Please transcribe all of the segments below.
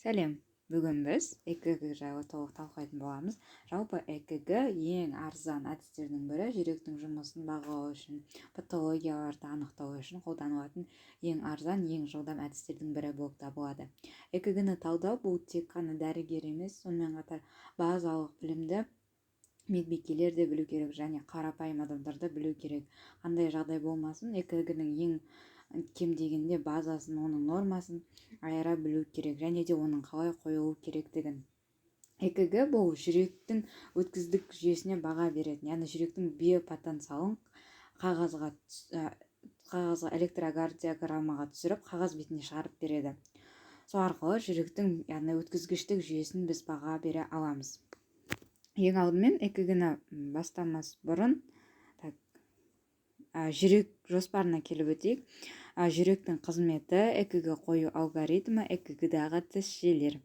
Сәлем! Бүгін біз ЭКГ жайлы толық талқылайтын боламыз. Жалпы, ЭКГ ең арзан әдістердің бірі, жүректің жұмысын бағалау үшін, патологияларды анықтау үшін қолданылатын ең арзан, ең жылдам әдістердің бірі болып табылады. ЭКГ-ні талдау бұл тек қана дәрігер емес, сонымен қатар базалық білімді медбикелер де білу керек және қарапайым адамдар да білу керек. Қандай жағдай болмасын, ЭКГ-нің ең кем дегенде базасын, оның нормасын айыра білу керек және де оның қалай қойылу керектігін. ЭКГ бұл жүректің өткіздік жүйесіне баға беретін, яғни жүректің биопотенциалын қағазға, электрокардиограммаға түсіріп, қағаз бетіне шығарып береді. Сол арқылы жүректің, яғни өткізгіштік жүйесін біз баға бере аламыз. Ең алдымен ЭКГ-ні бастамас бұрын, так, жүрек жоспарына келіп өтейік. Жүректің қызметі, ЭКГ қою алгоритмі, ЭКГ-дағы тісшелер.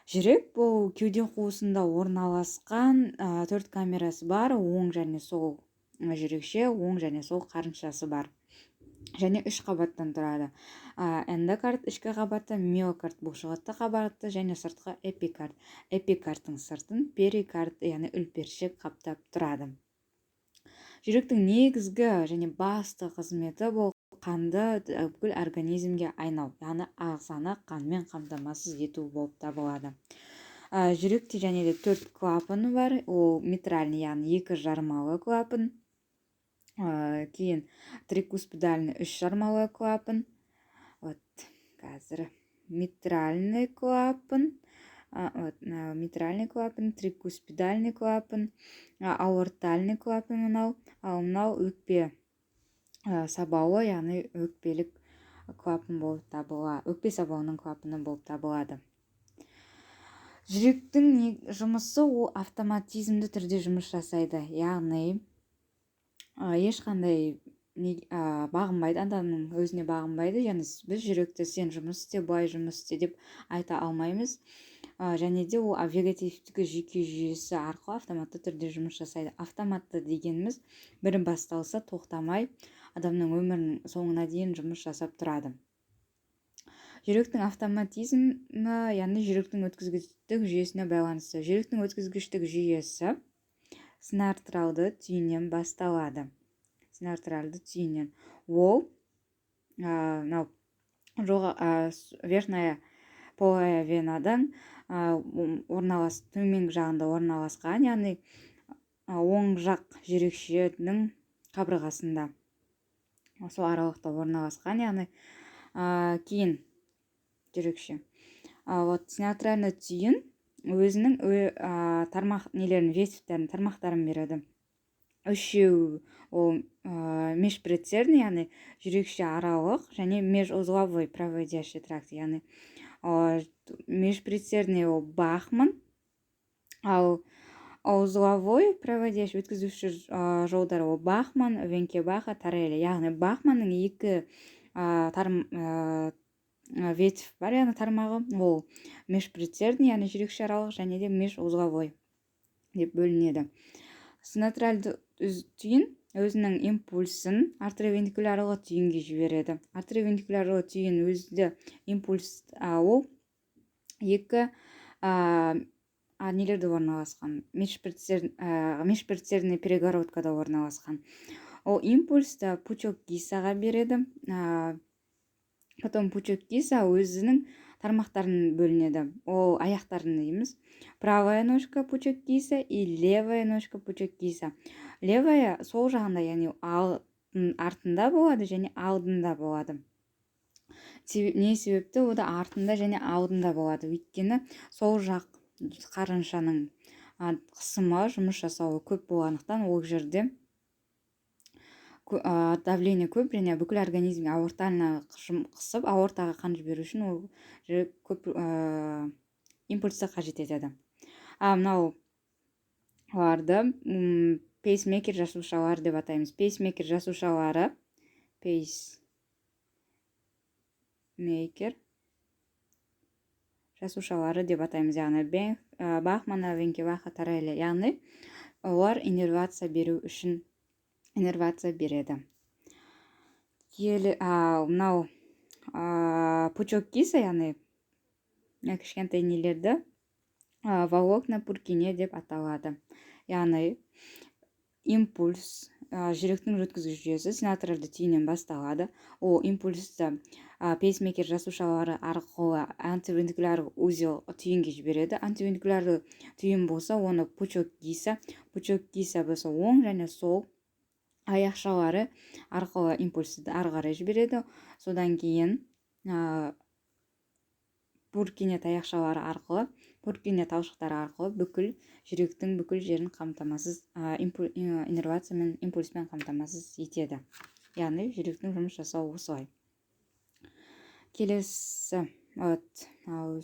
Жүрек бұл кеуде қуысында орналасқан, төрт камерасы бар, оң және сол жүрекше, оң және сол қарыншасы бар және үш қабаттан тұрады: эндокард ішкі қабаты, миокард бұлшықетті қабаты және сыртқы эпикард. Эпикардтың сыртын перикард, яғни үлпершек қаптап тұрады. Жүректің негізгі және басты қызметі бұл қанды бүкіл организмге айналу, яғни ағзаны қанмен қамтамасыз ету болып табылады. Жүректе және де төрт клапаны бар. Ол митральный, яғни екі жармалы клапан, кейін трикуспидальный, үш жармалы клапан. Вот қазір митральный клапан, вот, митральный клапан, трикуспидальный клапан, аортальный клапан мынау. Ал мынау өкпе сабауы, яғни өкпелік клапан болып табылады, өкпе сабауының клапаны болып табылады. Жүректің жұмысы ол автоматизмді түрде жұмыс жасайды, яғни ешқандай бағынбайды, адамның өзіне бағынбайды. Яғни біз жүректі «сен жұмыс істе, былай жұмыс істе» деп айта алмаймыз. Және де ол вегетативтік жүйке жүйесі арқылы автоматты түрде жұмыс жасайды. Автоматты дегеніміз, бірін басталса, тоқтамай, адамның өмірінің соңына дейін жұмыс жасап тұрады. Жүректің автоматизмі, яғни жүректің өткізгіштік жүйесіне байланысты. Жүректің өткізгіштік жүйесі синоатральды түйіннен басталады. Синоатральды түйіннен, ол мынау верхняя полая венадан орналас, төменгі жағында орналасқан, яғни оң жақ жүрекшенің қабырғасында, сол аралықта орналасқан. Яғни кейін жүрекше, вот, синоатральный түйін өзінің тармақ нелерін, ветвьтерін, тармақтарын береді, үшеу. Ол межпредсердный, яғни жүрекше аралық, және межузловой проводящий тракт. Яғни межпредсердный ол Бахман, ал узловой проводящий, өткізуші жолдар ол Бахман, Венкебаха, Торелли. Яғни Бахманның екі ветвь бар, яғни тармағы, ол межпредсердный, яғни жүрекше аралық, және де межузловой деп бөлінеді. Синоатральды түйін өзінің импульсін атриовентрикулярлы түйінге жібереді. Атриовентрикулярлы түйін өзі импульс, ол екі нелерде орналасқан? Межпредсердный перегородкада орналасқан. Ол импульсті пучок Гисаға береді. Потом пучок Гиса өзінің тармақтарын бөлінеді, ол аяқтарын дейміз: правая ножка пучок Гиса и левая ножка пучок Гиса. Левая сол жағында, яғни артында болады және алдында болады. Не себепті ода артында және алдында болады? Өйткені сол жақ қарыншаның қысымы, жұмыс жасауы көп болғандықтан, ол жерде давление көп және бүкіл организмге аортально қысып, аортаға қан жіберу үшін ол көп импульсті қажет етеді. А мынау оларды пейсмекер жасушалары деп атаймыз. Пейсмекер жасушалары, пейсмекер жасушалары деп атаймыз, яғни Бахмана, Венкебаха, Торелли. Яғни олар иннервация беру үшін, иннервация береді. Мынау пучок Гиса, яғни Кішкентай нелерді волокна Пуркине деп аталады. Яғни импульс жүректің өткізгіш жүйесі синоатриалды түйіннен басталады. Ол импульсті пейсмейкер жасушалары арқылы антивентрикулярлы узел түйінге жібереді. Антивентрикулярлы түйін болса, оны пучок Гиса, пучок Гиса болса, оң және сол аяқшалары арқылы импульсті ары қарай жібереді. Содан кейін Пуркине таяқшалары арқылы, Пуркине талшықтары арқылы бүкіл жүректің бүкіл жерін қамтамасыз иннервациямен, импульспен қамтамасыз етеді. Яғни жүректің жұмыс жасауы осылай. Келесі, вот, вот.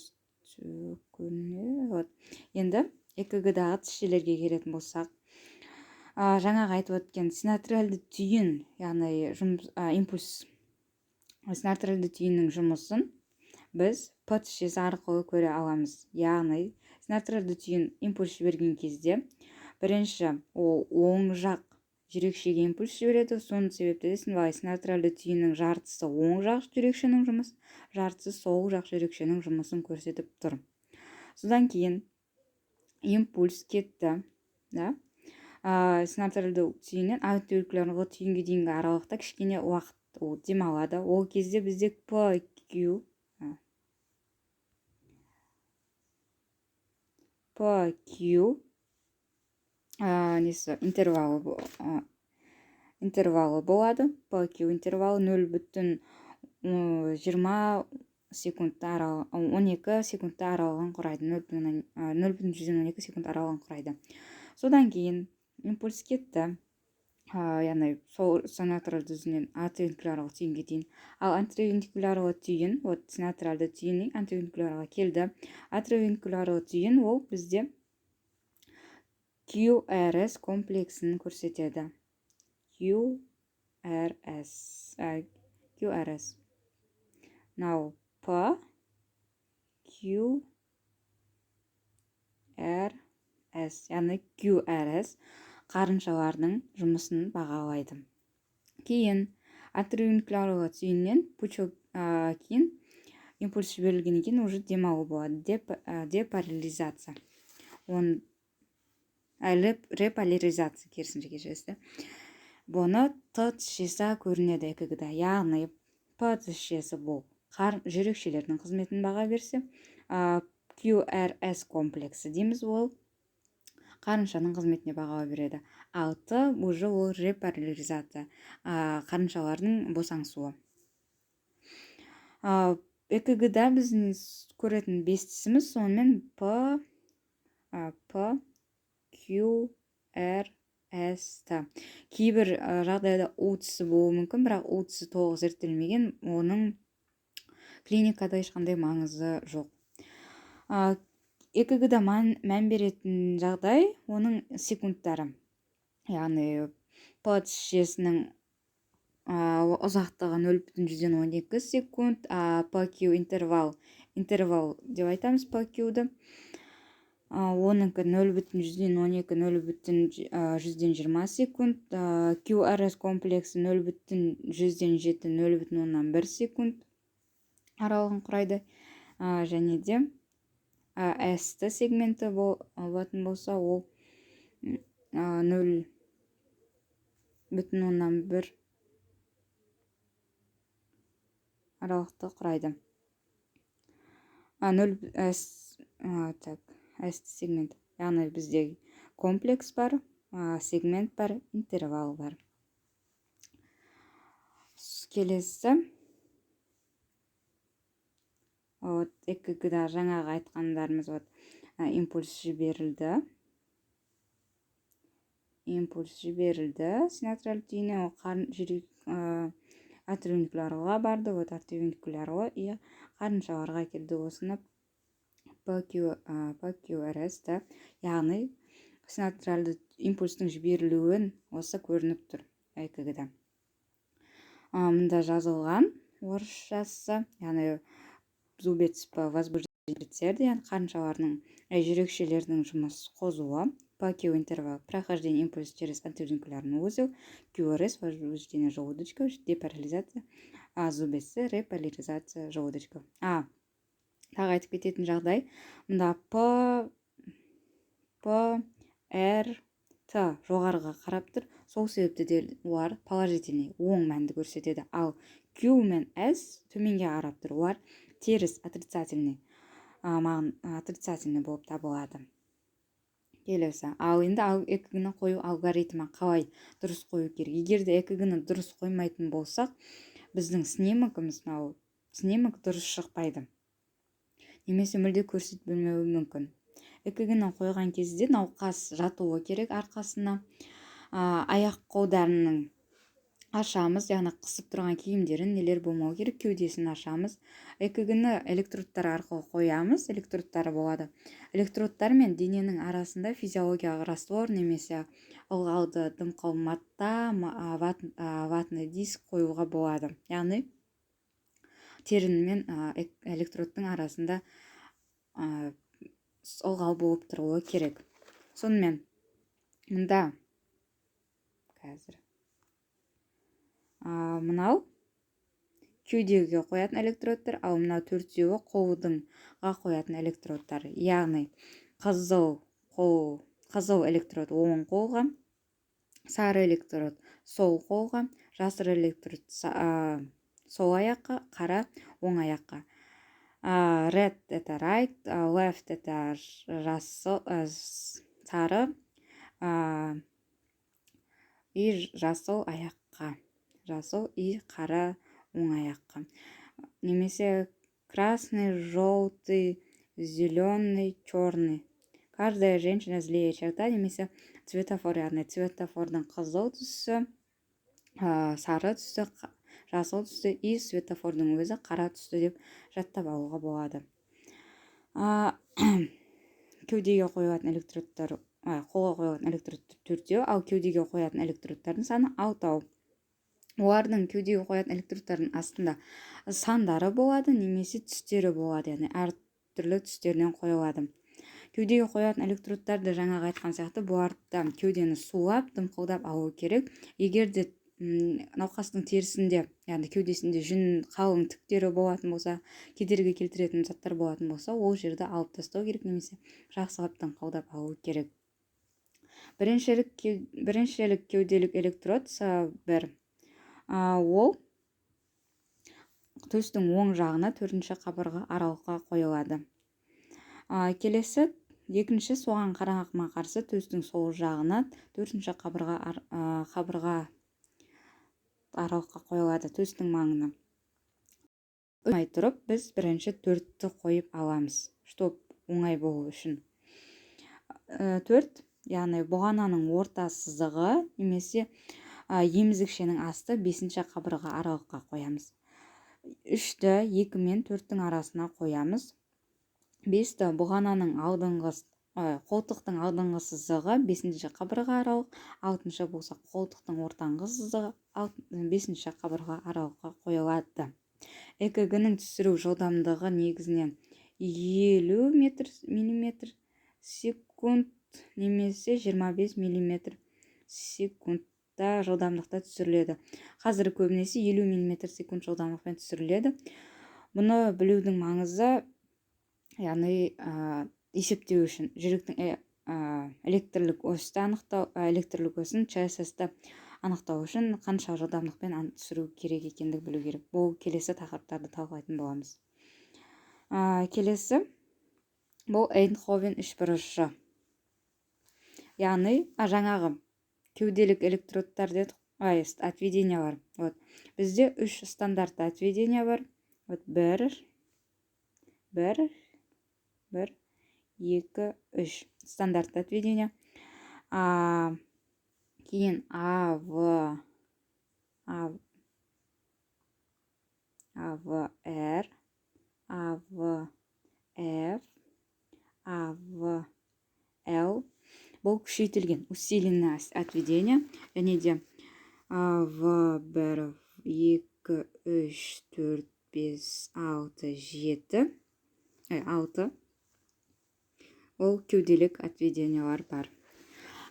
Енді ЭКГ-дағы тісшелерге келетін болсақ, жаңағы айтып өткен синоатриалды түйін, яғни импульс синоатриалды түйіннің жұмысын біз П тісшесі арқылы көре аламыз. Яғни синоатриалды түйін импульс жіберген кезде бірінші ол оң жақ жүрекшеге импульс жібереді. Соның себепті де синоатриалды түйіннің жартысы оң жақ жүрекшенің жұмысы, жартысы сол жақ жүрекшенің жұмысын көрсетіп тұр. Содан кейін импульс кетті, да? Синоатриалды түйіннен антивентрикулярлы түйінге дейінгі аралықта кішкене уақыт ол демалады. Ол кезде бізде PQ, несі, интервалы болады. PQ интервалы нөл бүтін жиырма секундта аралы, он екі секундта аралығын құрайды. Нөл бүтін оннан, нөл бүтін жүзден он екі секунд аралығын құрайды. Содан кейін импульс кетті. Яғни сол синоатриалды түйіннен антивентрикулярлы түйінге дейін. Ал антивентрикулярлы түйін, вот синоатриалды түйіннен антивентрикулярлыға келді. Антивентрикулярлы түйін ол бізде QRS комплексін көрсетеді. QRS. Мынау P, Q, R, S, яғни QRS қарыншаларының жұмысын бағалайды. Кейін антивентрикулярлы түйіннен пучок, кейін импульс жіберілгеннен кейін уже демалу болады. Деполяризация. Он әлі реполяризация, керісінше кешіресіз. Бұны Т тісшесі көрінеді ЭКГ-да. Яғни П тісшесі бұл жүрекшелердің қызметін баға берсе, QRS комплексі дейміз, ол қарыншаның қызметіне баға береді. Ал Т уже ол реполяризация, қарыншалардың босаңсуы. ЭКГ-да біздің көретін бес тісіміз, сонымен П, П, Q, R, S, T. Кейбір жағдайда У тісі болуы мүмкін, бірақ У тісі толық зерттелмеген, оның клиникада ешқандай маңызы жоқ. ЭКГ-да мән беретін жағдай оның секундтары. Яғни П тісшесінің ұзақтығы нөл бүтін жүзден он екі секунд, PQ интервал, интервал деп айтамыз P Q-ді. Оныкі нөл бүтін жүзден он екі, нөл бүтін жүзден жиырма секунд, QRS комплексі нөл бүтін жүзден жеті, нөл бүтін оннан бір секунд аралығын құрайды. Және де ST сегменті болатын болса, ол нөл бүтін оннан бір аралықты құрайды. Нөл, S, так, ST сегмент. Яғни бізде комплекс бар, сегмент бар, интервал бар. Келесі. Вот, ЭКГ-да жаңағы айтқандарымыз, вот, импульс жіберілді. Импульс жіберілді. Синоатриалды түйіннен ол қарын, жүрек, атриовентрикулярлыға барды, вот атриовентрикулярлы и қарыншаларға келді. Осыны P Q R S да, яғни синоатриалды импульстің жіберілуін осы көрініп тұр ЭКГ-да. Мында жазылған орысшасы, яғни зубец по возбуждению предсердия, яғни қарыншалардың, жүрекшелердің жұмыс қозуы, PQ интервал, прохождение импульса через антивентрикулярный узел, QRS, возбуждение желудочков, деполяризация, а зубец реполяризация желудочков. Тағы айтып кететін жағдай: мында П, П, Р, Т жоғарыға қарап тұр, сол себепті де олар положительный, оң мәнді көрсетеді. Ал Q мен S төменге қарап тұр, олар теріс, отрицательный, маған отрицательный болып табылады. Келесі, ал енді ЭКГ-ні қою алгоритмі, қалай дұрыс қою керек? Егер де ЭКГ-ні дұрыс қоймайтын болсақ, біздің снимогіміз, мынау снимок дұрыс шықпайды немесе мүлде көрсетілмеуі мүмкін. ЭКГ-ні қойған кезде науқас жатуы керек арқасына, аяқ қолдарының ашамыз, яғни қысып тұрған киімдерін, нелер болмау керек, кеудесін ашамыз. ЭКГ-ні электродтар арқылы қоямыз, электродтары болады. Электродтар мен дененің арасында физиологиялық раствор немесе ылғалды дымқыл матта, ватный диск қоюға болады, яғни терінің мен электродтың арасында ылғал болып тұруы керек. Сонымен, мында қазір мынау кеудеге қоятын электродтар, ал мынау төртеуі қолдыңға қоятын электродтар, яғни қызыл қол, қызыл электрод оң қолға, сары электрод сол қолға, жасыл электрод сол аяққа, қара оң аяққа. Red это right, left это жасыл, сары и жасыл аяққа, жасыл и қара оң аяққа немесе красный, желтый, зеленый, черный. Каждая женщина злее черта немесе светофор, яғни светофордың қызыл түсі, сары түсі, жасыл түсті и светофордың өзі қара түсті деп жаттап алуға болады. Кеудеге қойылатын электродтар, қолға қойылатын электродтар төртеу, ал кеудеге қоятын электродтардың саны алтау. Олардың, кеудеге қоятын электродтардың астында сандары болады немесе түстері болады, яғни әртүрлі түстерінен қойылады. Кеудеге қоятын электродтарды, жаңағы айтқан сияқты, бұларды кеудені сулап, дымқылдап алу керек. Егер де науқастың терісінде, яғни кеудесінде жүн, қалың түктері болатын болса, кедергі келтіретін заттар болатын болса, ол жерді алып тастау керек немесе жақсылап дымқылдап алу керек. Біріншілік кеуделік электрод С бір, ол төстің оң жағына, төртінші қабырға аралыққа қойылады. Келесі екінші, соған қарама қарсы, төстің сол жағына, төртінші қабырға аралыққа қойылады, төстің маңына. Оңай тұрып, біз бірінші төртті қойып аламыз, чтоб оңай болу үшін. Төрт, яғни бұғананың орта сызығы немесе емізікшенің асты, бесінші қабырға аралыққа қоямыз. Үшті екі мен төрттің арасына қоямыз. Бесті бұғананың алдыңғы, қолтықтың алдыңғы сызығы, бесінші қабырға аралық. Алтыншы болса, қолтықтың ортаңғы сызығы, бесінші қабырға аралыққа қойылады. ЭКГ-ның түсіру жылдамдығы негізінен 50 метр миллиметр секунд немесе 25 миллиметр секундта жылдамдықта түсіріледі. Қазір көбінесе 50 миллиметр секунд жылдамдықпен түсіріледі. Бұны білудің маңызы, яғни есептеу үшін, жүректің электрлік осьті анықтау, электрлік осін, ЧСС-ті анықтау үшін қанша жылдамдықпен түсіру керек екендігін білу керек. Бұл келесі тақырыптарды талқылайтын боламыз. Келесі бұл Эйнховен үшбұрышы, яғни жаңағы кеуделік электродтар дедік, ай, отведениялар. Вот бізде үш стандартты отведение бар. Вот бір, бір, бір, екі, үш стандартты отведение. Кейін А, В, А, А, В, Р, А, В, Ф, А, В, Л, бұл күшейтілген, усиленное отведение. Және де В бір, екі, үш, төрт, бес, алты, жеті, алты, ол кеуделік отведениялар бар.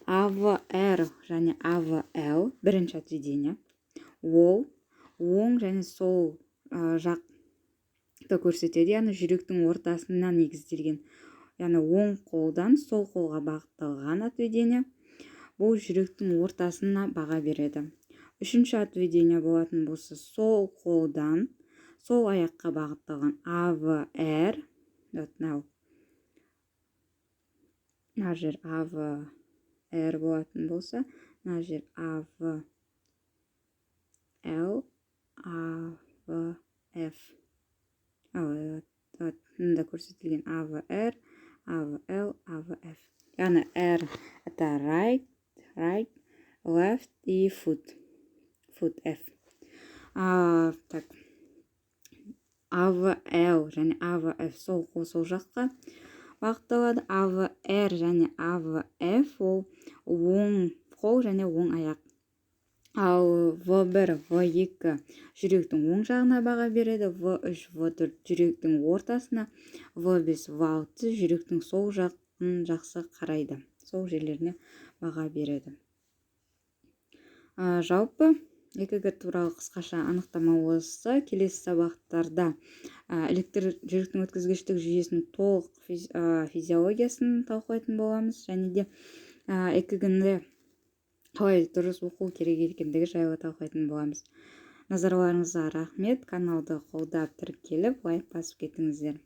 АВР және АВЛ бірінші отведение, ол оң және сол жақ. Көрсетеді, яғни жүректің ортасына негізделген, яғни оң қолдан сол қолға бағытталған отведение. Бұл жүректің ортасына баға береді. Үшінші отведение болатын болса, сол қолдан сол аяққа бағытталған АВР. Вот мынау, мына жер АВР болатын болса, мына жер АВЛ, АВФ. Вот мында көрсетілген АВР, АВЛ, АВФ, яғни R — это right, right, left и foot, foot F. Так, АВЛ және АВФ сол қол, сол жаққа бағытталады. АВР және АВФ ол оң қол және оң аяқ. Ал В1, В2 жүректің оң жағына баға береді, В3, В4 жүректің ортасына, В5, В6 жүректің сол жағын жақсы қарайды, сол жерлеріне баға береді. Жалпы ЭКГ туралы қысқаша анықтама осы. Келесі сабақтарда электр жүректің өткізгіштік жүйесінің толық физиологиясын талқылайтын боламыз және де ЭКГ-ні қалай дұрыс оқу керек екендігі жайлы талқылайтын боламыз. Назарларыңызға рахмет! Каналды қолдап, тіркеліп, лайк басып кетіңіздер.